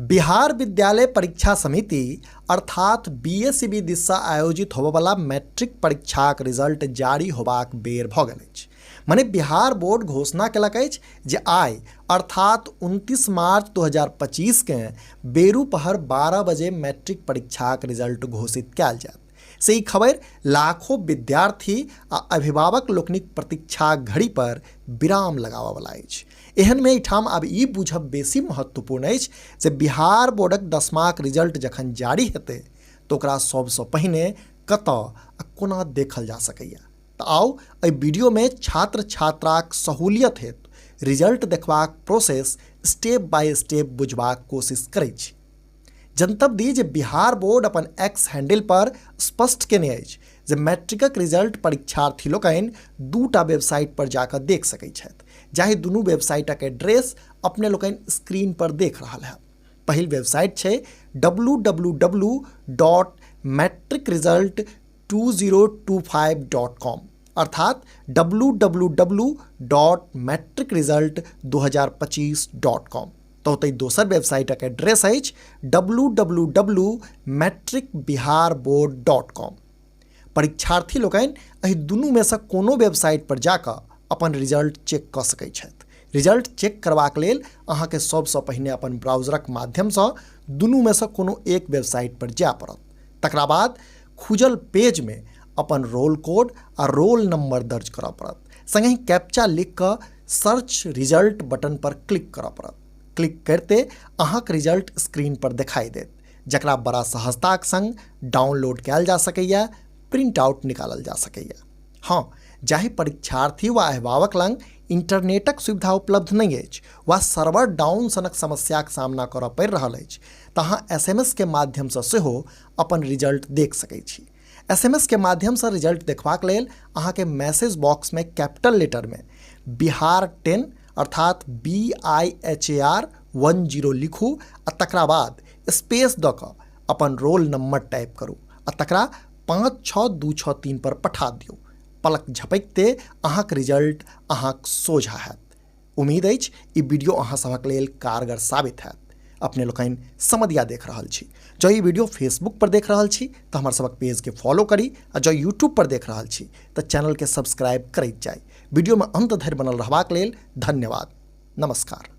बिहार विद्यालय परीक्षा समिति अर्थात बीएसईबी दिससँ आयोजित होबयवला मैट्रिक परीक्षाक रिजल्ट जारी होबाक बेर भऽ गेल अछि। मने बिहार बोर्ड घोषणा केलक अछि जे आइ अर्थात 29 मार्च 2025 केँ बेरू पहर 12 बजे मैट्रिक परीक्षाक रिजल्ट घोषित कयल जायत। से ई खबरि लाखों विद्यार्थी आ अभिभावक लोकनिक प्रतीक्षाक घड़ी पर विराम लगाबयवला अछि। एहनमे एहिठाम आब ई बुझब बेसी महत्वपूर्ण अछि जे बिहार बोर्डक दसमाक रिजल्ट जखन जारी हेतै तऽ ओकरा सभसँ पहिने कतऽ आ कोना देखल जा सकैए। तऽ आउ एहि वीडियोमे छात्र छात्राक सहूलियत हेतु रिजल्ट देखबाक प्रोसेस स्टेप बाय स्टेप बुझबाक कोशिश करैत छी। जनतब दी जे बिहार बोर्ड अपन एक्स हैंडल पर स्पष्ट केने अछि जे मैट्रिकक रिजल्ट परीक्षार्थी लोकनि दूटा वेबसाइट पर जाकऽ देख सकैत छथि, जाहि दुनू वेबसाइटक एड्रेस अपने लोकनि स्क्रीन पर देख रहल हैब। पहिल वेबसाइट छै W W W dot matric result two zero two five dot com अर्थात W W W dot matric result 2025 dot com. तऽ ओतहि दोसर वेबसाइटक एड्रेस अछि W W W matric Bihar board dot com. परीक्षार्थी लोकनि एहि दुनूमे सँ कोनो वेबसाइट पर जाकऽ अपन रिजल्ट चेक कऽ सकैत छथि। रिजल्ट चेक करबाक लेल अहाँके सभसँ पहिने अपन ब्राउजरक माध्यमसँ दुनूमे सँ कोनो एक वेबसाइट पर जाय पड़त। तकरा बाद खुजल पेजमे अपन रोल कोड आ रोल नंबर दर्ज करऽ पड़त। संगहि कैप्चा लिख कऽ सर्च रिजल्ट बटन पर क्लिक करऽ पड़त। क्लिक करिते अहाँक रिजल्ट स्क्रीन पर देखाई देत, जकरा बड़ा सहजताक संग डाउनलोड कयल जा सकैए, प्रिंट आउट निकालल जा सकैए। हँ, जाहि परीक्षार्थी वा अभिभावक लग इंटरनेटक सुविधा उपलब्ध नहि अछि वा सर्वर डाउन सनक समस्याक सामना करऽ पड़ि रहल अछि तऽ अहाँ एस एम एस के माध्यमसँ सेहो अपन रिजल्ट देख सकैत छी। एस एम एस के माध्यमसँ रिजल्ट देखबाक लेल अहाँके मैसेज बॉक्समे कैपिटल लेटरमे बिहार 10 अर्थात B I H A R 10 लिखू आ तकरा बाद स्पेस दऽ कऽ अपन रोल नंबर टाइप करू आ तकरा 5 6 2 6 3 पर पठा दियौ। पलक झपकिते अहाँक रिजल्ट अहाँक सोझा हैत। उम्मीद अछि ई वीडियो अहाँ सभक लेल कारगर साबित हैत। अपने लोकनि समदिया देख रहल छी। जँ ई वीडियो फेसबुक पर देख रहल छी तऽ हमर सभक पेज के फॉलो करी आ जँ यूट्यूब पर देख रहल छी तऽ चैनल के सब्सक्राइब करैत जाइ। वीडियो में अंत धरि बनल रहबाक लेल धन्यवाद। नमस्कार।